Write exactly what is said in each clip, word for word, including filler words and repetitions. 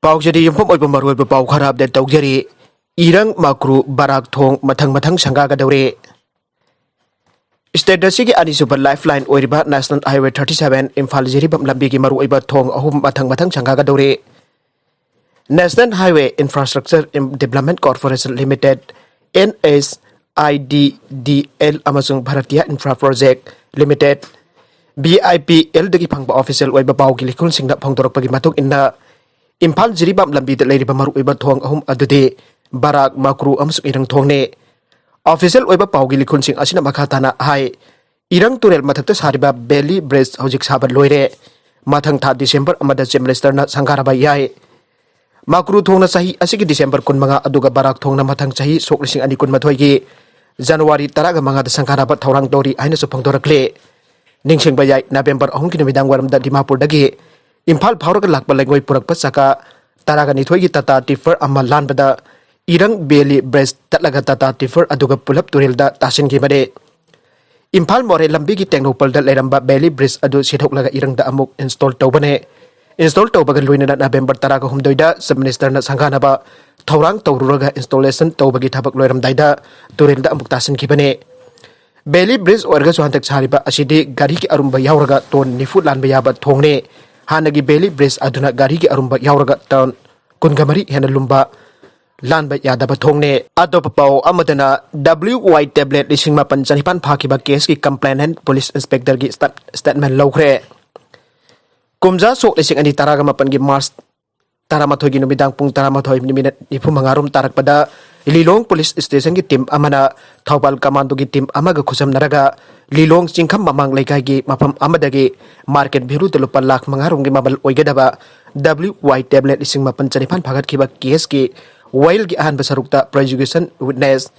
ꯄꯥꯎꯁꯤꯗꯤ ꯌꯨꯝꯐꯝ ꯑꯣꯏꯕ ꯃꯔꯨꯑꯣꯏꯕ ꯄꯥꯎ ꯈꯔ ꯑꯞꯗꯦꯠ ꯇꯧꯖꯔꯤ꯫ ꯏꯔꯪ ꯃꯀ꯭ꯔꯨ ꯕꯔꯥꯛ ꯊꯣꯡ ꯃꯊꯪ ꯃꯊꯪ ꯁꯪꯒꯥꯒꯗꯧꯔꯦ꯫ ꯁ꯭ꯇꯦꯠ ꯑꯁꯤꯒꯤ ꯑꯅꯤꯁꯨꯕ ꯂꯥꯏꯐ ꯂꯥꯏꯟ ꯑꯣꯏꯔꯤꯕ national highway thirty seven Imphal Jiribam ꯂꯝꯕꯤꯒꯤ ꯃꯔꯨꯑꯣꯏꯕ ꯊꯣꯡ ꯑꯍꯨꯝ ꯃꯊꯪ ꯃꯊꯪ ꯁꯪꯒꯥꯒꯗꯧꯔꯦ꯫ National highway infrastructure development corporation limited, N S I D D L ꯑꯃꯁꯨꯡ Bhartiya infra project limited, V I P ꯑꯦꯜꯗꯒꯤ ꯐꯪꯕ ꯑꯣꯐꯤꯁꯤꯌꯦꯜ ꯑꯣꯏꯕ ꯄꯥꯎꯒꯤ ꯂꯤꯈꯨꯜꯁꯤꯡꯅ ꯐꯣꯡꯗꯣꯔꯛꯄꯒꯤ ꯃꯇꯨꯡ ꯏꯟꯅ, ꯏꯝꯐꯥꯜ ꯖꯤꯔꯤꯕꯥꯝ ꯂꯝꯕꯤꯗ ꯂꯩꯔꯤꯕ ꯃꯔꯨꯑꯣꯏꯕ ꯊꯣꯡ ꯑꯍꯨꯝ ꯑꯗꯨꯗꯤ ꯕꯔꯥꯛ, ꯃꯀ꯭ꯔꯨ ꯑꯃꯁꯨꯡ ꯏꯔꯪ ꯊꯣꯡꯅꯤ꯫ ꯑꯣꯐꯤꯁꯤꯌꯦꯜ ꯑꯣꯏꯕ ꯄꯥꯎꯒꯤ ꯂꯤꯈꯨꯜꯁꯤꯡ ꯑꯁꯤꯅ ꯃꯈꯥ ꯇꯥꯅ ꯍꯥꯏ, ꯏꯔꯪ ꯇꯨꯔꯦꯜ ꯃꯊꯛꯇ ꯁꯥꯔꯤꯕ ꯕꯦꯂꯤ ꯕ꯭ꯔꯤꯖ ꯍꯧꯖꯤꯛ ꯁꯥꯕ ꯂꯣꯏꯔꯦ꯫ ꯃꯊꯪ ꯊꯥ ꯗꯤꯁꯦꯝꯕꯔ ꯑꯃꯗ ꯆꯤꯐ ꯃꯤꯅꯤꯁꯇꯔꯅ ꯁꯪꯒꯥꯔꯕ ꯌꯥꯏ꯫ ꯃꯀ꯭ꯔꯨ ꯊꯣꯡꯅ ꯆꯍꯤ ꯑꯁꯤꯒꯤ ꯗꯤꯁꯦꯝꯕꯔ ꯀꯨꯟꯃꯉꯥ, ꯑꯗꯨꯒ ꯕꯔꯥꯛ ꯊꯣꯡꯅ ꯃꯊꯪ ꯆꯍꯤ ꯁꯣꯛ ꯂꯤꯁꯤꯡ ꯑꯅꯤ ꯀꯨꯟꯃꯥꯊꯣꯏꯒꯤ ꯖꯅꯋꯥꯔꯤ ꯇꯔꯥꯃꯉꯥꯗ ꯁꯪꯒꯥꯔꯕ ꯊꯧꯔꯥꯡ ꯇꯧꯔꯤ ꯍꯥꯏꯅꯁꯨ ꯐꯣꯡꯗꯣꯔꯛꯂꯤ꯫ ꯅꯤꯡꯁꯤꯡꯕ ꯌꯥꯏ, ꯅꯕꯦꯝꯕꯔ ꯑꯍꯨꯝꯒꯤ ꯅꯨꯃꯤꯗꯥꯡ ꯋꯥꯏꯔꯝꯗ ꯗꯤꯃꯥꯄꯨꯔꯗꯒꯤ ꯏꯝꯐꯥꯜ ꯐꯥꯎꯔꯒ ꯂꯥꯛꯄ ꯂꯩꯉꯣꯏ ꯄꯨꯔꯛꯄ ꯆꯀꯥ ꯇꯔꯥꯒ ꯅꯤꯊꯣꯏꯒꯤ ꯇꯥꯇꯥ ꯇꯤꯐꯔ ꯑꯃ ꯂꯥꯟꯕꯗ ꯏꯔꯪ ꯕꯦꯂꯤ ꯕ꯭ꯔꯤꯖ ꯇꯠꯂꯒ ꯇꯥꯇꯥ ꯇꯤꯐꯔ ꯑꯗꯨꯒ ꯄꯨꯂꯞ ꯇꯨꯔꯦꯜꯗ ꯇꯥꯁꯤꯟꯈꯤꯕꯅꯤ꯫ ꯏꯝꯐꯥꯜ ꯃꯣꯔꯦ ꯂꯝꯕꯤꯒꯤ ꯇꯦꯡꯅꯧꯄꯜꯗ ꯂꯩꯔꯝꯕ ꯕꯦꯂꯤ ꯕ꯭ꯔꯤꯖ ꯑꯗꯨ ꯁꯤꯊꯣꯛꯂꯒ ꯏꯔꯪꯗ ꯑꯃꯨꯛ ꯏꯟꯁꯇꯣꯜ ꯇꯧꯕꯅꯦ꯫ ꯏꯟꯁꯇꯣꯜ ꯇꯧꯕꯒ ꯂꯣꯏꯅꯅ ꯅꯕꯦꯝꯕꯔ ꯇꯔꯥꯒ ꯍꯨꯝꯗꯣꯏꯗ ꯆꯤꯐ ꯃꯤꯅꯤꯁꯇꯔꯅ ꯁꯪꯒꯥꯅꯕ ꯊꯧꯔꯥꯡ ꯇꯧꯔꯨꯔꯒ ꯏꯟꯁꯇꯣꯂꯦꯁꯟ ꯇꯧꯕꯒꯤ ꯊꯕꯛ ꯂꯣꯏꯔꯝꯗꯥꯏꯗ ꯇꯨꯔꯦꯜꯗ ꯑꯃꯨꯛ ꯇꯥꯁꯤꯟꯈꯤꯕꯅꯦ꯫ ꯕꯦꯂꯤ ꯕ꯭ꯔꯤꯖ ꯑꯣꯏꯔꯒꯁꯨ ꯍꯟꯗꯛ ꯁꯥꯔꯤꯕ ꯑꯁꯤꯗꯤ ꯒꯥꯔꯤꯒꯤ ꯑꯔꯨꯝꯕ ꯌꯥꯎꯔꯒ ꯇꯣꯟ ꯅꯤꯐꯨ ꯂꯥꯟꯕ ꯌꯥꯕ ꯊꯣꯡꯅꯦ꯫ ꯍꯥꯟꯅꯒꯤ ꯕꯦꯂꯤ ꯕ꯭ꯔꯤꯖ ꯑꯗꯨꯅ ꯒꯥꯔꯤꯒꯤ ꯑꯔꯨꯝꯕ ꯌꯥꯎꯔꯒ ꯇꯣꯟ ꯀꯨꯟꯒ ꯃꯔꯤ ꯍꯦꯟꯅ ꯂꯨꯝꯕ ꯂꯥꯟꯕ ꯌꯥꯗꯕ ꯊꯣꯡꯅꯦ꯫ ꯑꯇꯣꯞꯄ ꯄꯥꯎ ꯑꯃꯗꯅ, ꯗꯕ꯭ꯂꯤꯎ ꯋꯥꯏ ꯇꯦꯕ꯭ꯂꯦꯠ ꯂꯤꯁꯤꯡ ꯃꯥꯄꯟ ꯆꯅꯤꯄꯥꯟ ꯐꯥꯈꯤꯕ ꯀꯦꯁꯀꯤ ꯀꯝꯄ꯭ꯂꯦꯅꯦꯟꯠ ꯄꯨꯂꯤꯁ ꯏꯟꯁꯄꯦꯛꯇꯔꯒꯤ ꯁ꯭ꯇꯦꯠ-, ꯁ꯭ꯇꯦꯠꯃꯦꯟꯠ ꯂꯧꯈ꯭ꯔꯦ꯫ ꯀꯨꯝꯖꯥ ꯁꯣꯛ ꯂꯤꯁꯤꯡ ꯑꯅꯤ ꯇꯔꯥꯒ ꯃꯥꯄꯟꯒꯤ ꯃꯥꯔꯆ ꯇꯔꯥꯃꯥꯊꯣꯏꯒꯤ ꯅꯨꯃꯤꯗꯥꯡ ꯄꯨꯡ ꯇꯔꯥꯃꯥꯊꯣꯏ ꯃꯤꯅꯤꯠ ꯅꯤꯐꯨ ꯃꯉꯥ ꯔꯣꯝ ꯇꯥꯔꯛꯄꯗ ꯂꯤꯂꯣꯡ ꯄꯨꯂꯤꯁ ꯁ꯭ꯇꯦꯁꯟꯒꯤ ꯇꯤꯝ ꯑꯃꯅ ꯊꯧꯕꯥꯜ ꯀꯃꯥꯟꯗꯣꯒꯤ ꯇꯤꯝ ꯑꯃꯒ ꯈꯨꯠꯁꯝꯅꯔꯒ ꯂꯤꯂꯣꯡ ꯆꯤꯡꯈꯝ ꯃꯃꯥꯡ ꯂꯩꯀꯥꯏꯒꯤ ꯃꯐꯝ ꯑꯃꯗꯒꯤ ꯃꯥꯔꯀꯦꯠ ꯚꯦꯂꯨꯗ ꯂꯨꯄꯥ ꯂꯥꯈ ꯃꯉꯥ ꯔꯣꯝꯒꯤ ꯃꯃꯜ ꯑꯣꯏꯒꯗꯕ ꯗꯕ꯭ꯂꯤꯎ ꯋꯥꯏ ꯇꯦꯕ꯭ꯂꯦꯠ ꯂꯤꯁꯤꯡ ꯃꯥꯄꯟ ꯆꯅꯤꯄꯥꯟ ꯐꯥꯒꯠꯈꯤꯕ ꯀꯦꯁꯀꯤ ꯋꯥꯌꯦꯜꯒꯤ ꯑꯍꯥꯟꯕ ꯁꯔꯨꯛꯇ ꯄ꯭ꯔꯣꯁꯤꯀ꯭ꯌꯨꯁꯟ ꯋꯤꯠꯅꯦꯁ,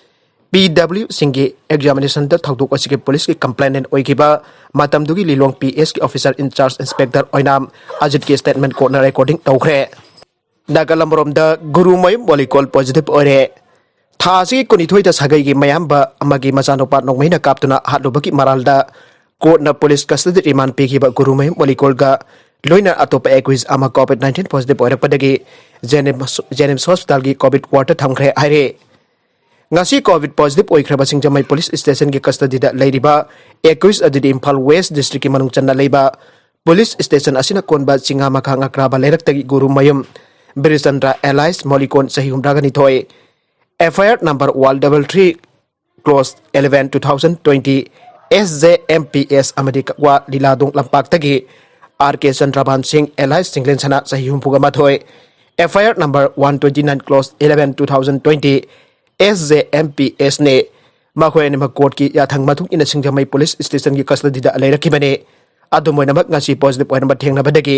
ꯄꯤ ꯗꯕ꯭ꯂꯤꯎꯁꯤꯡꯒꯤ ꯑꯦꯛꯖꯥꯃꯤꯅꯦꯁꯟꯗ ꯊꯧꯗꯣꯛ ꯑꯁꯤꯒꯤ ꯄꯨꯂꯤꯁꯀꯤ ꯀꯝꯄ꯭ꯂꯦꯅꯦꯟꯠ ꯑꯣꯏꯈꯤꯕ ꯃꯇꯝꯗꯨꯒꯤ ꯂꯤꯂꯣꯡ ꯄꯤ ꯑꯦꯁꯀꯤ ꯑꯣꯐꯤꯁꯥꯔ ꯏꯟꯆꯥꯔꯖ ꯏꯟꯁꯄꯦꯛꯇꯔ ꯑꯣꯏꯅꯥꯝ ꯑꯖꯤꯠꯀꯤ ꯁ꯭ꯇꯦꯠꯃꯦꯟꯠ ꯀꯣꯔꯠꯅ ꯔꯦꯀꯣꯔꯗꯤꯡ ꯇꯧꯈ꯭ꯔꯦ꯫ ꯅꯥꯒꯥꯂꯝ ꯔꯣꯝꯗ ꯒꯨꯔꯨꯃꯌꯨꯝ ꯃꯣꯂꯤꯀꯣꯜ ꯄꯣꯖꯤꯇꯤꯚ ꯑꯣꯏꯔꯦ꯫ ꯊꯥ ꯑꯁꯤꯒꯤ ꯀꯨꯟꯅꯤꯊꯣꯏꯗ ꯁꯥꯒꯩꯒꯤ ꯃꯌꯥꯝꯕ ꯑꯃꯒꯤ ꯃꯆꯥꯅꯨꯄꯥ ꯅꯣꯡꯃꯩꯅ ꯀꯥꯞꯇꯨꯅ ꯍꯥꯠꯂꯨꯕꯒꯤ ꯃꯔꯥꯜꯗ ꯀꯣꯔꯠꯅ ꯄꯨꯂꯤꯁ ꯀꯁꯇꯗꯤ ꯔꯤꯃꯥꯟ ꯄꯤꯈꯤꯕ ꯒꯨꯔꯨꯃꯌꯨꯝ ꯃꯣꯂꯤꯀꯣꯜꯒ ꯂꯣꯏꯅ ꯑꯇꯣꯞꯄ ꯑꯦꯀ꯭ꯌꯨꯁ ꯑꯃ ꯀꯣꯚꯤꯗ ꯅꯥꯏꯟꯇꯤꯟ ꯄꯣꯖꯤꯇꯤꯚ ꯑꯣꯏꯔꯛꯄꯗꯒꯤ ꯖꯦꯅꯤꯝꯁ ꯖꯦꯅꯤꯝꯁ ꯍꯣꯁꯄꯤꯇꯥꯜꯒꯤ ꯀꯣꯚꯤꯗ ꯋꯥꯔꯗꯇ ꯊꯝꯈ꯭ꯔꯦ ꯍꯥꯏꯔꯦ꯫ ꯉꯁꯤ ꯀꯣꯚꯤꯗ ꯄꯣꯖꯤꯇꯤꯚ ꯑꯣꯏꯈ꯭ꯔꯕ ꯁꯤꯡꯖꯃꯩ ꯄꯨꯂꯤꯁ ꯁ꯭ꯇꯦꯁꯟꯒꯤ ꯀꯁꯇꯗꯤꯗ ꯂꯩꯔꯤꯕ ꯑꯦꯀ꯭ꯌꯨꯁ ꯑꯗꯨꯗꯤ ꯏꯝꯐꯥꯜ ꯋꯦꯁ ꯗꯤꯁꯇ꯭ꯔꯤꯛꯀꯤ ꯃꯅꯨꯡ ꯆꯟꯅ ꯂꯩꯕ ꯄꯨꯂꯤꯁ ꯁ꯭ꯇꯦꯁꯟ ꯑꯁꯤꯅ ꯀꯣꯟꯕ ꯆꯤꯉꯥꯃꯈꯥ ꯉꯀ꯭ꯔꯥꯕ ꯂꯩꯔꯛꯇꯒꯤ ꯒꯨꯔꯨꯃꯌꯨꯝ ꯕꯤꯔꯆꯟꯗ꯭ꯔ ꯑꯦꯂꯥꯏꯁ ꯃꯣꯂꯤꯀꯣꯟ, ꯆꯍꯤ ꯍꯨꯝꯗ꯭ꯔꯥꯒ ꯅꯤꯊꯣꯏ, F I R number one double three ꯀ꯭ꯂꯣꯁ eleven two thousand twenty, S J M P S ꯑꯃꯗꯤ ꯀꯛꯋꯥ ꯂꯤꯂꯥꯗꯣꯡ ꯂꯝꯄꯥꯛꯇꯒꯤ ꯑꯥꯔ ꯀꯦ ꯆꯟꯗ꯭ꯔꯕꯥꯟ ꯁꯤꯡ ꯑꯦꯂꯥꯏꯁ ꯆꯤꯡꯂꯦꯟ ꯁꯅꯥ, ꯆꯍꯤ ꯍꯨꯝꯐꯨꯒ ꯃꯥꯊꯣꯏ, F I R number one twenty nine ꯀ꯭ꯂꯣꯁ eleven two thousand twenty, S J M P ꯑꯦꯁꯅꯤ꯫ ꯃꯈꯣꯏ ꯑꯅꯤꯃꯛ ꯀꯣꯔꯠꯀꯤ ꯌꯥꯊꯪ ꯃꯇꯨꯡ ꯏꯟꯅ ꯁꯤꯡꯖꯃꯩ ꯄꯨꯂꯤꯁ ꯁ꯭ꯇꯦꯁꯟꯒꯤ ꯀꯁꯇꯗꯤꯗ ꯂꯩꯔꯛꯈꯤꯕꯅꯤ꯫ ꯑꯗꯨꯝ ꯑꯣꯏꯅꯃꯛ ꯉꯁꯤ ꯄꯣꯖꯤꯇꯤꯚ ꯑꯣꯏꯔꯝꯕ ꯊꯦꯡꯅꯕꯗꯒꯤ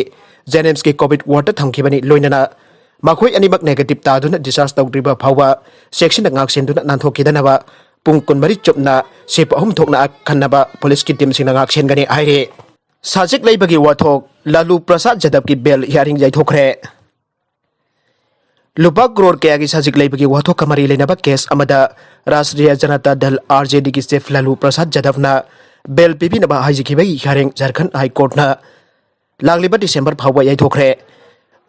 ꯖꯦꯅꯤꯝꯁꯀꯤ ꯀꯣꯚꯤꯗ ꯋꯥꯔꯗꯇ ꯊꯝꯈꯤꯕꯅꯤ꯫ ꯂꯣꯏꯅꯅ ꯃꯈꯣꯏ ꯑꯅꯤꯃꯛ ꯅꯦꯒꯦꯇꯤꯚ ꯇꯥꯗꯨꯅ ꯗꯤꯁꯆꯥꯔꯖ ꯇꯧꯗ꯭ꯔꯤꯕ ꯐꯥꯎꯕ ꯆꯦꯛꯁꯤꯟꯅ ꯉꯥꯛꯁꯦꯟꯗꯨꯅ ꯅꯥꯟꯊꯣꯛꯈꯤꯗꯅꯕ ꯄꯨꯡ ꯀꯨꯟꯃꯔꯤ ꯆꯨꯞꯅ ꯁꯤꯐꯨ ꯑꯍꯨꯝ ꯊꯣꯛꯅ ꯑꯈꯟꯅꯕ ꯄꯨꯂꯤꯁꯀꯤ ꯇꯤꯝꯁꯤꯡꯅ ꯉꯥꯛꯁꯦꯟꯒꯅꯤ ꯍꯥꯏꯔꯤ꯫ ꯁꯖꯤꯛ ꯂꯩꯕꯒꯤ ꯋꯥꯊꯣꯛ ꯂꯥꯂꯨ ꯄ꯭ꯔꯁꯥꯗ ꯌꯥꯗꯕꯀꯤ ꯕꯦꯜ ꯍꯤꯌꯥꯔꯤꯡ ꯌꯩꯊꯣꯛꯈ꯭ꯔꯦ꯫ ꯂꯨꯄꯥ ꯀ꯭ꯔꯣꯔ ꯀꯌꯥꯒꯤ ꯁꯖꯤꯛ ꯂꯩꯕꯒꯤ ꯋꯥꯊꯣꯛꯀ ꯃꯔꯤ ꯂꯩꯅꯕ ꯀꯦꯁ ꯑꯃꯗ ꯔꯥꯁꯇ꯭ꯔꯤꯌꯥ ꯖꯅꯇꯥ ꯗꯜ, ꯑꯥꯔ ꯖꯦ ꯗꯤꯒꯤ ꯆꯤꯐ ꯂꯥꯂꯨ ꯄ꯭ꯔꯁꯥꯗ ꯌꯥꯗꯕꯅ ꯕꯦꯜ ꯄꯤꯕꯤꯅꯕ ꯍꯥꯏꯖꯈꯤꯕꯒꯤ ꯍꯤꯌꯥꯔꯤꯡ ꯖꯔꯈꯟꯗ ꯍꯥꯏ ꯀꯣꯔꯠꯅ ꯂꯥꯛꯂꯤꯕ ꯗꯤꯁꯦꯝꯕꯔ ꯐꯥꯎꯕ ꯌꯩꯊꯣꯛꯈ꯭ꯔꯦ꯫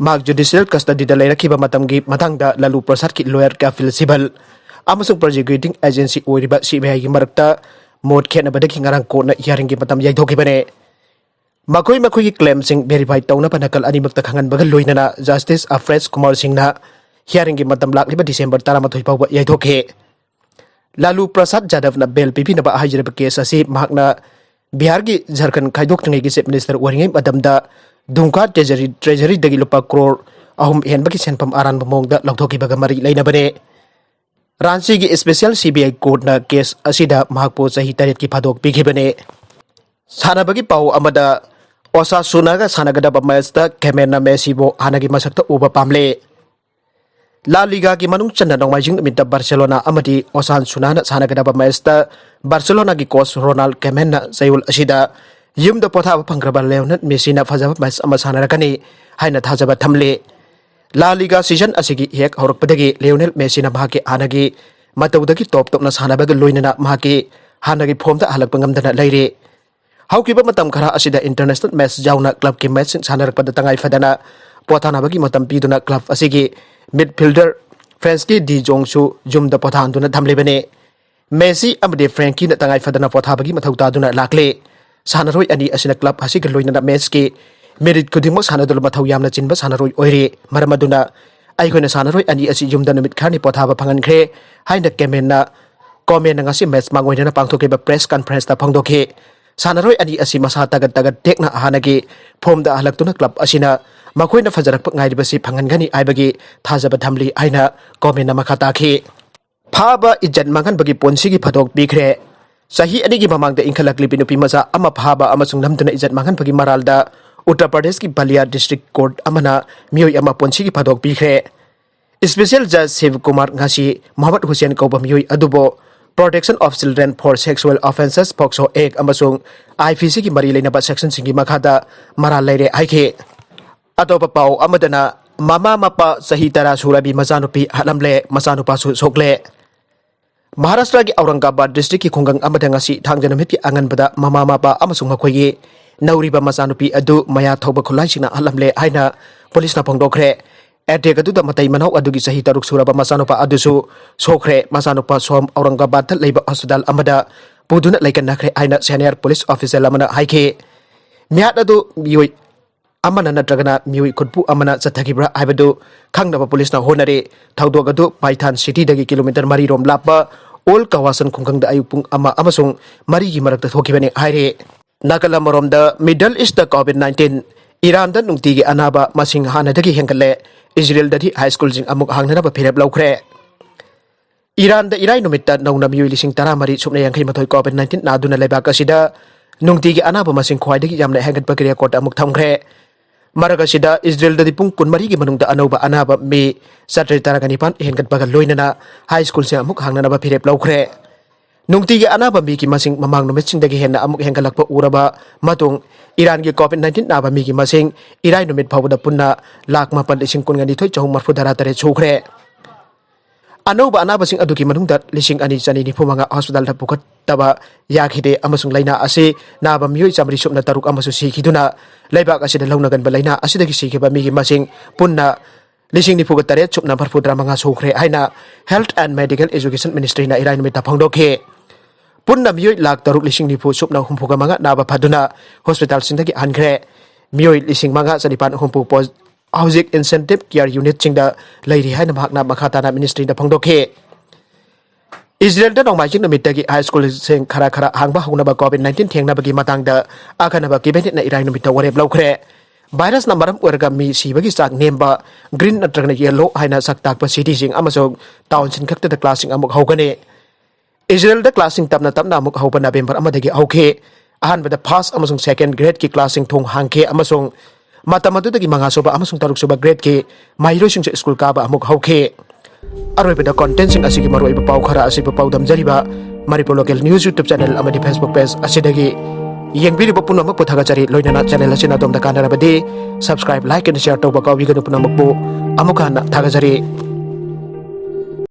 ꯃꯍꯥꯛ ꯖꯨꯗꯤꯁꯤꯌꯦꯜ ꯀꯁꯇꯗꯤꯗ ꯂꯩꯔꯛꯈꯤꯕ ꯃꯇꯝꯒꯤ ꯃꯇꯥꯡꯗ ꯂꯥꯂꯨ ꯄ꯭ꯔꯁꯥꯗꯀꯤ ꯂꯣꯌꯔ ꯀꯥꯄꯤꯜ ꯁꯤꯕꯜ ꯑꯃꯁꯨꯡ ꯄ꯭ꯔꯣꯁꯤꯀ꯭ꯌꯨꯇꯤꯡ ꯑꯦꯖꯦꯟꯁꯤ ꯑꯣꯏꯔꯤꯕ ꯁꯤ ꯕꯤ ꯑꯥꯏꯒꯤ ꯃꯔꯛꯇ ꯃꯣꯠ ꯈꯦꯠꯅꯕꯗꯒꯤ ꯉꯔꯥꯡ ꯀꯣꯔꯠꯅ ꯍꯤꯌꯥꯔꯤꯡꯒꯤ ꯃꯇꯝ ꯌꯩꯊꯣꯛꯈꯤꯕꯅꯦ꯫ ꯃꯈꯣꯏ ꯃꯈꯣꯏꯒꯤ ꯀ꯭ꯂꯦꯝꯁꯤꯡ ꯚꯦꯔꯤꯐꯥꯏ ꯇꯧꯅꯕ ꯅꯥꯀꯜ ꯑꯅꯤꯃꯛꯇ ꯈꯪꯍꯟꯕꯒ ꯂꯣꯏꯅꯅ ꯖꯁꯇꯤꯁ ꯑꯐ꯭ꯔꯦꯁ ꯀꯨꯃꯥꯔ ꯁꯤꯡꯅ ꯍꯤꯌꯥꯔꯤꯡꯒꯤ ꯃꯇꯝ ꯂꯥꯛꯂꯤꯕ ꯗꯤꯁꯦꯝꯕꯔ ꯇꯔꯥꯃꯥꯊꯣꯏ ꯐꯥꯎꯕ ꯌꯩꯊꯣꯛꯈꯤ꯫ ꯂꯥꯂꯨ ꯄ꯭ꯔꯁꯥꯗ ꯌꯥꯗꯕꯅ ꯕꯦꯜ ꯄꯤꯕꯤꯅꯕ ꯍꯥꯏꯖꯔꯤꯕ ꯀꯦꯁ ꯑꯁꯤ ꯃꯍꯥꯛꯅ ꯕꯤꯍꯥꯔꯒꯤ ꯖꯔꯈꯟꯗ ꯈꯥꯏꯗꯣꯛꯇ꯭ꯔꯤꯉꯩꯒꯤ ꯆꯤꯐ ꯃꯤꯅꯤꯁꯇꯔ ꯑꯣꯏꯔꯤꯉꯩ ꯃꯇꯝꯗ ꯗꯨꯝꯀꯥ ꯇ꯭ꯔꯦꯖꯔꯤ, ꯇ꯭ꯔꯦꯖꯔꯤꯗꯒꯤ ꯂꯨꯄꯥ ꯀ꯭ꯔꯣꯔ ꯑꯍꯨꯝ ꯍꯦꯟꯕꯒꯤ ꯁꯦꯟꯐꯝ ꯑꯔꯥꯟꯕ ꯃꯑꯣꯡꯗ ꯂꯧꯊꯣꯛꯈꯤꯕꯒ ꯃꯔꯤ ꯂꯩꯅꯕꯅꯦ꯫ ꯔꯥꯟꯆꯤꯒꯤ ꯏꯁꯄꯦꯁꯤꯌꯦꯜ ꯁꯤ ꯕꯤ ꯑꯥꯏ ꯀꯣꯔꯠꯅ ꯀꯦꯁ ꯑꯁꯤꯗ ꯃꯍꯥꯛꯄꯨ ꯆꯍꯤ ꯇꯔꯦꯠꯀꯤ ꯐꯥꯗꯣꯛ ꯄꯤꯈꯤꯕꯅꯦ꯫ ꯁꯥꯟꯅꯕꯒꯤ ꯄꯥꯎ ꯑꯃꯗ, ꯑꯣꯁꯥꯁꯨꯅꯥꯒ ꯁꯥꯟꯅꯒꯗꯕ ꯃꯦꯆꯇ ꯀꯦꯃꯦꯟꯅ ꯃꯦꯁꯤꯕꯨ ꯍꯥꯟꯅꯒꯤ ꯃꯁꯛꯇ ꯎꯕ ꯄꯥꯝꯂꯦ꯫ ꯂꯥ ꯂꯤꯒꯥꯒꯤ ꯃꯅꯨꯡ ꯆꯟꯅ ꯅꯣꯡꯃꯥꯏꯖꯤꯡ ꯅꯨꯃꯤꯠꯇ ꯕꯥꯔꯁꯦꯂꯣꯅꯥ ꯑꯃꯗꯤ ꯑꯣꯁꯥꯟꯁꯨꯅꯥꯅ ꯁꯥꯟꯅꯒꯗꯕ ꯃꯦꯆꯇ ꯕꯥꯔꯁꯦꯂꯣꯅꯥꯒꯤ ꯀꯣꯆ ꯔꯣꯅꯥꯜ ꯀꯦꯃꯦꯟꯅ ꯆꯌꯣꯜ ꯑꯁꯤꯗ ꯌꯨꯝꯗ ꯄꯣꯊꯥꯕ ꯐꯪꯈ꯭ꯔꯕ ꯂꯤꯑꯣꯅꯦꯜ ꯃꯦꯁꯤꯅ ꯐꯖꯕ ꯃꯦꯆ ꯑꯃ ꯁꯥꯟꯅꯔꯛꯀꯅꯤ ꯍꯥꯏꯅ ꯊꯥꯖꯕ ꯊꯝꯂꯤ꯫ ꯂꯥ ꯂꯤꯒꯥ ꯁꯤꯖꯟ ꯑꯁꯤꯒꯤ ꯍꯦꯛ ꯍꯧꯔꯛꯄꯗꯒꯤ ꯂꯤꯑꯣꯅꯦꯜ ꯃꯦꯁꯤꯅ ꯃꯍꯥꯛꯀꯤ ꯍꯥꯟꯅꯒꯤ ꯃꯇꯧꯗꯒꯤ ꯇꯣꯞ ꯇꯣꯞꯅ ꯁꯥꯟꯅꯕꯒ ꯂꯣꯏꯅꯅ ꯃꯍꯥꯛꯀꯤ ꯍꯥꯟꯅꯒꯤ ꯐꯣꯝꯗ ꯍꯜꯂꯛꯄ ꯉꯝꯗꯅ ꯂꯩꯔꯤ꯫ ꯍꯧꯈꯤꯕ ꯃꯇꯝ ꯈꯔ ꯑꯁꯤꯗ international match ꯌꯥꯎꯅ clubꯀꯤ matchꯁꯤꯡ ꯁꯥꯟꯅꯔꯛꯄꯗ ꯇꯉꯥꯏ ꯐꯗꯅ ꯄꯣꯊꯥꯅꯕꯒꯤ ꯃꯇꯝ ꯄꯤꯗꯨꯅ club ꯑꯁꯤꯒꯤ midfielder Franceꯀꯤ De Jongꯁꯨ ꯌꯨꯝꯗ ꯄꯣꯊꯥꯍꯟꯗꯨꯅ ꯊꯝꯂꯤꯕꯅꯤ꯫ Messi ꯑꯃꯗꯤ Franceꯅ ꯇꯉꯥꯏ ꯐꯗꯅ ꯄꯣꯊꯥꯕꯒꯤ ꯃꯊꯧ ꯇꯥꯗꯨꯅ ꯂꯥꯛꯂꯤ꯫ ꯁꯥꯟꯅꯔꯣꯏ ꯑꯅꯤ ꯑꯁꯤꯅ club ꯑꯁꯤꯒ ꯂꯣꯏꯅꯅ matchꯀꯤ minute ꯈꯨꯗꯤꯡꯃꯛ ꯁꯥꯟꯅꯗꯨꯅ ꯃꯊꯧ ꯌꯥꯝꯅ ꯆꯤꯟꯕ ꯁꯥꯟꯅꯔꯣꯏ ꯑꯣꯏꯔꯤ꯫ ꯃꯔꯝ ꯑꯗꯨꯅ ꯑꯩꯈꯣꯏꯅ ꯁꯥꯟꯅꯔꯣꯏ ꯑꯅꯤ ꯑꯁꯤ ꯌꯨꯝꯗ ꯅꯨꯃꯤꯠ ꯈꯔꯅꯤ ꯄꯣꯊꯥꯕ ꯐꯪꯍꯟꯈ꯭ꯔꯦ ꯍꯥꯏꯅ Koemanꯅ, Koemanꯅ ꯉꯁꯤ match ꯃꯥꯡꯑꯣꯏꯅꯅ ꯄꯥꯡꯊꯣꯛꯈꯤꯕ press conferenceꯇ ꯐꯣꯡꯗꯣꯛꯈꯤ꯫ ꯁꯥꯟꯅꯔꯣꯏ ꯑꯅꯤ ꯑꯁꯤ ꯃꯁꯥ ꯇꯒꯠ ꯇꯒꯠ ꯇꯦꯛꯅ ꯍꯥꯟꯅꯒꯤ formꯗ ꯍꯜꯂꯛꯇꯨꯅ club ꯑꯁꯤꯅ ꯃꯈꯣꯏꯅ ꯐꯖꯔꯛꯄ ꯉꯥꯏꯔꯤꯕꯁꯤ ꯐꯪꯍꯟꯒꯅꯤ ꯍꯥꯏꯕꯒꯤ ꯊꯥꯖꯕ ꯊꯝꯂꯤ ꯍꯥꯏꯅ Koemanꯅ ꯃꯈꯥ ꯇꯥꯈꯤ꯫ ꯐꯥꯕ ꯏꯖꯠ ꯃꯥꯡꯍꯟꯕꯒꯤ ꯄꯨꯟꯁꯤꯒꯤ ꯐꯥꯗꯣꯛ ꯄꯤꯈ꯭ꯔꯦ꯫ ꯆꯍꯤ ꯑꯅꯤꯒꯤ ꯃꯃꯥꯡꯗ ꯏꯟꯈꯠꯂꯛꯂꯤꯕꯤ ꯅꯨꯄꯤ ꯃꯆꯥ ꯑꯃ ꯐꯥꯕ ꯑꯃꯁꯨꯡ ꯅꯝꯗꯨꯅ ꯏꯖꯠ ꯃꯥꯡꯍꯟꯕꯒꯤ ꯃꯔꯥꯜꯗ ꯎꯠꯇꯔ ꯄ꯭ꯔꯗꯦꯁꯀꯤ ꯕꯂꯤꯌꯥ district court ꯑꯃꯅ ꯃꯤꯑꯣꯏ ꯑꯃ ꯄꯨꯟꯁꯤꯒꯤ ꯐꯥꯗꯣꯛ ꯄꯤꯈ꯭ꯔꯦ꯫ Special Judge ꯁꯤꯕ ꯀꯨꯃꯥꯔ ꯉꯁꯤ ꯃꯣꯍꯝꯃꯗ ꯍꯨꯁꯦꯟ ꯀꯧꯕ ꯃꯤꯑꯣꯏ ꯑꯗꯨꯕꯨ Protection of Children for Sexual Offences, POCSO Act ꯑꯃꯁꯨꯡ IPCꯒꯤ ꯃꯔꯤ ꯂꯩꯅꯕ sectionꯁꯤꯡꯒꯤ ꯃꯈꯥꯗ ꯃꯔꯥꯜ ꯂꯩꯔꯦ ꯍꯥꯏꯈꯤ꯫ ꯑꯇꯣꯞꯄ ꯄꯥꯎ ꯑꯃꯗꯅ, ꯃꯃꯥ ꯃꯄꯥ ꯆꯍꯤ ꯇꯔꯥ ꯁꯨꯔꯕꯤ ꯃꯆꯥꯅꯨꯄꯤ ꯍꯥꯠꯂꯝꯂꯦ, ꯃꯆꯥꯅꯨꯄꯥꯁꯨ ꯁꯣꯛꯂꯦ꯫ ꯃꯍꯥꯔꯥꯁꯇ꯭ꯔꯒꯤ ꯑꯧꯔꯪꯒꯥꯕꯥꯗ districtꯀꯤ ꯈꯨꯡꯒꯪ ꯑꯃꯗ ꯉꯁꯤ ꯊꯥꯡꯖ ꯅꯨꯃꯤꯠꯀꯤ ꯑꯉꯟꯕꯗ ꯃꯃꯥ ꯃꯄꯥ ꯑꯃꯁꯨꯡ ꯃꯈꯣꯏꯒꯤ ꯅꯧꯔꯤꯕ ꯃꯆꯥꯅꯨꯄꯤ ꯑꯗꯨ ꯃꯌꯥ ꯊꯧꯕ ꯈꯨꯠꯂꯥꯏꯁꯤꯡꯅ ꯍꯥꯠꯂꯝꯂꯦ ꯍꯥꯏꯅ ꯄꯨꯂꯤꯁꯅ ꯐꯣꯡꯗꯣꯛꯈ꯭ꯔꯦ꯫ Attack ꯑꯗꯨꯗ ꯃꯇꯩ ꯃꯅꯥꯎ ꯑꯗꯨꯒꯤ ꯆꯍꯤ ꯇꯔꯨꯛ ꯁꯨꯔꯕ ꯃꯆꯥꯅꯨꯄꯥ ꯑꯗꯨꯁꯨ ꯁꯣꯛꯈ꯭ꯔꯦ꯫ ꯃꯆꯥꯅꯨꯄꯥ ꯁꯣꯝ ꯑꯧꯔꯪꯒꯥꯕꯥꯗꯇ ꯂꯩꯕ hospital ꯑꯃꯗ ꯄꯨꯗꯨꯅ ꯂꯩꯀꯟꯅꯈ꯭ꯔꯦ ꯍꯥꯏꯅ senior police official ꯑꯃꯅ ꯍꯥꯏꯈꯤ꯫ ꯃꯤꯍꯥꯠ ꯑꯗꯨ ꯃꯤꯑꯣꯏ ꯑꯃꯅ ꯅꯠꯇ꯭ꯔꯒꯅ ꯃꯤꯑꯣꯏ ꯈꯨꯠꯄꯨ ꯑꯃꯅ ꯆꯠꯊꯈꯤꯕ꯭ꯔꯥ ꯍꯥꯏꯕꯗꯨ ꯈꯪꯅꯕ ꯄꯨꯂꯤꯁꯅ ꯍꯣꯠꯅꯔꯤ꯫ ꯊꯧꯗꯣꯛ ꯑꯗꯨ ꯄꯥꯏꯊꯥꯟ cityꯗꯒꯤ kilometre ꯃꯔꯤ ꯔꯣꯝ ꯂꯥꯞꯄ ꯑꯣꯜ ꯀꯋꯥꯁꯟ ꯈꯨꯡꯒꯪꯗ ꯑꯌꯨꯛ ꯄꯨꯡ ꯑꯃ ꯑꯃꯁꯨꯡ ꯃꯔꯤꯒꯤ ꯃꯔꯛꯇ ꯊꯣꯛꯈꯤꯕꯅꯤ ꯍꯥꯏꯔꯤ꯫ ꯅꯥꯀꯜ ꯑꯃꯔꯣꯝꯗ, Middle Eastꯇ COVID nineteen, ꯏꯔꯥꯟꯗ ꯅꯨꯡꯇꯤꯒꯤ ꯑꯅꯥꯕ ꯃꯁꯤꯡ ꯍꯥꯟꯅꯗꯒꯤ ꯍꯦꯟꯒꯠꯂꯦ꯫ ꯏꯖꯔꯦꯜꯗꯗꯤ high schoolꯁꯤꯡ ꯑꯃꯨꯛ ꯍꯥꯡꯅꯅꯕ ꯐꯤꯔꯦꯞ ꯂꯧꯈ꯭ꯔꯦ꯫ ꯏꯔꯥꯟꯗ ꯏꯔꯥꯏ ꯅꯨꯃꯤꯠꯇ ꯅꯧꯅ ꯃꯤꯑꯣꯏ ꯂꯤꯁꯤꯡ ꯇꯔꯥꯃꯔꯤ ꯁꯨꯞꯅ ꯌꯥꯡꯈꯩ ꯃꯥꯊꯣꯏ COVID nineteen ꯅꯥꯗꯨꯅ ꯂꯩꯕꯥꯛ ꯑꯁꯤꯗ ꯅꯨꯡꯇꯤꯒꯤ ꯑꯅꯥꯕ ꯃꯁꯤꯡ ꯈ꯭ꯋꯥꯏꯗꯒꯤ ꯌꯥꯝꯅ ꯍꯦꯟꯒꯠꯄꯒꯤ record ꯑꯃꯨꯛ ꯊꯝꯈ꯭ꯔꯦ꯫ ꯃꯔꯛ ꯑꯁꯤꯗ ꯏꯖꯔꯦꯜꯗꯗꯤ ꯄꯨꯡ ꯀꯨꯟꯃꯔꯤꯒꯤ ꯃꯅꯨꯡꯗ ꯑꯅꯧꯕ ꯑꯅꯥꯕ ꯃꯤ ꯆꯥꯇ꯭ꯔꯦꯠ ꯇꯔꯥꯒ ꯅꯤꯄꯥꯟ ꯍꯦꯟꯒꯠꯄꯒ ꯂꯣꯏꯅꯅ high schoolꯁꯤꯡ ꯑꯃꯨꯛ ꯍꯥꯡꯅꯅꯕ ꯐꯤꯔꯦꯞ ꯂꯧꯈ꯭ꯔꯦ꯫ ꯅꯨꯡꯇꯤꯒꯤ ꯑꯅꯥꯕ ꯃꯤꯒꯤ ꯃꯁꯤꯡ ꯃꯃꯥꯡ ꯅꯨꯃꯤꯠꯁꯤꯡꯗꯒꯤ ꯍꯦꯟꯅ ꯑꯃꯨꯛ ꯍꯦꯟꯒꯠꯂꯛꯄ ꯎꯔꯕ ꯃꯇꯨꯡ, ꯏꯔꯥꯟꯒꯤ COVID nineteen ꯅꯥꯕ ꯃꯤꯒꯤ ꯃꯁꯤꯡ ꯏꯔꯥꯏ ꯅꯨꯃꯤꯠ ꯐꯥꯎꯕꯗ ꯄꯨꯟꯅ ꯂꯥꯈ ꯃꯥꯄꯟ ꯂꯤꯁꯤꯡ ꯀꯨꯟꯒ ꯅꯤꯊꯣꯏ ꯆꯍꯨꯝ ꯃꯔꯤꯐꯨ ꯇꯔꯥ ꯇꯔꯦꯠ ꯁꯨꯈ꯭ꯔꯦ꯫ ꯑꯅꯧꯕ ꯑꯅꯥꯕꯁꯤꯡ ꯑꯗꯨꯒꯤ ꯃꯅꯨꯡꯗ ꯂꯤꯁꯤꯡ ꯑꯅꯤ ꯆꯅꯤ ꯅꯤꯐꯨ ꯃꯉꯥ ꯍꯣꯁꯄꯤꯇꯥꯜꯗ ꯄꯨꯈꯠꯇꯕ ꯌꯥꯈꯤꯗꯦ ꯑꯃꯁꯨꯡ ꯂꯥꯏꯅꯥ ꯑꯁꯤ ꯅꯥꯕ ꯃꯤꯑꯣꯏ ꯆꯥꯃꯔꯤ ꯁꯨꯞꯅ ꯇꯔꯨꯛ ꯑꯃꯁꯨ ꯁꯤꯈꯤꯗꯨꯅ ꯂꯩꯕꯥꯛ ꯑꯁꯤꯗ ꯂꯧꯅꯒꯟꯕ ꯂꯥꯏꯅꯥ ꯑꯁꯤꯗꯒꯤ ꯁꯤꯈꯤꯕ ꯃꯤꯒꯤ ꯃꯁꯤꯡ ꯄꯨꯟꯅ ꯂꯤꯁꯤꯡ ꯅꯤꯐꯨꯒ ꯇꯔꯦꯠ ꯁꯨꯞꯅ ꯃꯔꯐꯨ ꯇꯔꯥ ꯃꯉꯥ ꯁꯨꯈ꯭ꯔꯦ ꯍꯥꯏꯅ Health and Medical Education Ministryꯅ ꯏꯔꯥꯏ ꯅꯨꯃꯤꯠꯇ ꯐꯣꯡꯗꯣꯛꯈꯤ꯫ ꯄꯨꯟꯅ ꯃꯤꯑꯣꯏ ꯂꯥꯈ ꯇꯔꯨꯛ ꯂꯤꯁꯤꯡ ꯅꯤꯐꯨ ꯁꯨꯞꯅ ꯍꯨꯝꯐꯨꯒ ꯃꯉꯥ ꯅꯥꯕ ꯐꯗꯨꯅ ꯍꯣꯁꯄꯤꯇꯥꯜꯁꯤꯡꯗꯒꯤ ꯍꯟꯈ꯭ꯔꯦ꯫ ꯃꯤꯑꯣꯏ ꯂꯤꯁꯤꯡ ꯃꯉꯥ ꯆꯅꯤꯄꯥꯟ ꯍꯨꯝꯐꯨ ꯄꯣ-, ꯍꯧꯖꯤꯛ intensive care unitꯁꯤꯡꯗ ꯂꯩꯔꯤ ꯍꯥꯏꯅ ꯃꯍꯥꯛꯅ ꯃꯈꯥ ꯇꯥꯅ ministryꯗ ꯐꯣꯡꯗꯣꯛꯈꯤ꯫ ꯏꯖꯔꯦꯜꯗ ꯅꯣꯡꯃꯥꯏꯖꯤꯡ ꯅꯨꯃꯤꯠꯇꯒꯤ ꯍꯥꯏ ꯁ꯭ꯀꯨꯜꯁꯤꯡ ꯈꯔ ꯈꯔ ꯍꯥꯡꯕ ꯍꯧꯅꯕ COVID nineteen ꯊꯦꯡꯅꯕꯒꯤ ꯃꯇꯥꯡꯗ ꯑꯈꯟꯅꯕ ꯀꯦꯕꯤꯅꯦꯠꯅ ꯏꯔꯥꯏ ꯅꯨꯃꯤꯠꯇ ꯋꯥꯔꯦꯞ ꯂꯧꯈ꯭ꯔꯦ꯫ ꯚꯥꯏꯔꯁꯅ ꯃꯔꯝ ꯑꯣꯏꯔꯒ ꯃꯤ ꯁꯤꯕꯒꯤ ꯆꯥꯡ ꯅꯦꯝꯕ, green ꯅꯠꯇ꯭ꯔꯒꯅ yellow ꯍꯥꯏꯅ ꯁꯛ ꯇꯥꯛꯄ cityꯁꯤꯡ ꯑꯃꯁꯨꯡ townꯁꯤꯡ ꯈꯛꯇꯗ classꯁꯤꯡ ꯑꯃꯨꯛ ꯍꯧꯒꯅꯤ꯫ ꯏꯖꯔꯦꯜꯗ classꯁꯤꯡ ꯇꯞꯅ ꯇꯞꯅ ꯑꯃꯨꯛ ꯍꯧꯕ ꯅꯕꯦꯝꯕꯔ ꯑꯃꯗꯒꯤ ꯍꯧꯈꯤ꯫ ꯑꯍꯥꯟꯕꯗ first ꯑꯃꯁꯨꯡ second gradeꯀꯤ classꯁꯤꯡ ꯊꯣꯡ ꯍꯥꯡꯈꯤ ꯑꯃꯁꯨꯡ ꯃꯇꯝ ꯑꯗꯨꯗꯒꯤ ꯃꯉꯥꯁꯨꯕ ꯑꯃꯁꯨꯡ ꯇꯔꯨꯛꯁꯨꯕ gradeꯀꯤ ꯃꯍꯩꯔꯣꯏꯁꯤꯡꯁꯨ ꯁ꯭ꯀꯨꯜ ꯀꯥꯕ ꯑꯃꯨꯛ ꯍꯧꯈꯤ꯫ ꯑꯔꯣꯏꯕꯗ contentꯁꯤꯡ ꯑꯁꯤꯒꯤ ꯃꯔꯨꯑꯣꯏꯕ ꯄꯥꯎ ꯈꯔ ꯑꯁꯤꯕꯨ ꯄꯥꯎꯗꯝꯖꯔꯤꯕ Manipur Local News YouTube channel ꯑꯃꯗꯤ Facebook page ꯑꯁꯤꯗꯒꯤ ꯌꯦꯡꯕꯤꯔꯤꯕ ꯄꯨꯝꯅꯃꯛꯄꯨ ꯊꯥꯒꯠꯆꯔꯤ꯫ ꯂꯣꯏꯅꯅ channel ꯑꯁꯤꯅ ꯑꯗꯣꯝꯗ ꯀꯥꯟꯅꯔꯕꯗꯤ subscribe, like ꯑꯃꯗꯤ share ꯇꯧꯕ ꯀꯥꯎꯕꯤꯒꯅꯨ꯫ ꯄꯨꯝꯅꯃꯛꯄꯨ ꯑꯃꯨꯛ ꯍꯟꯅ ꯊꯥꯒꯠꯆꯔꯤ꯫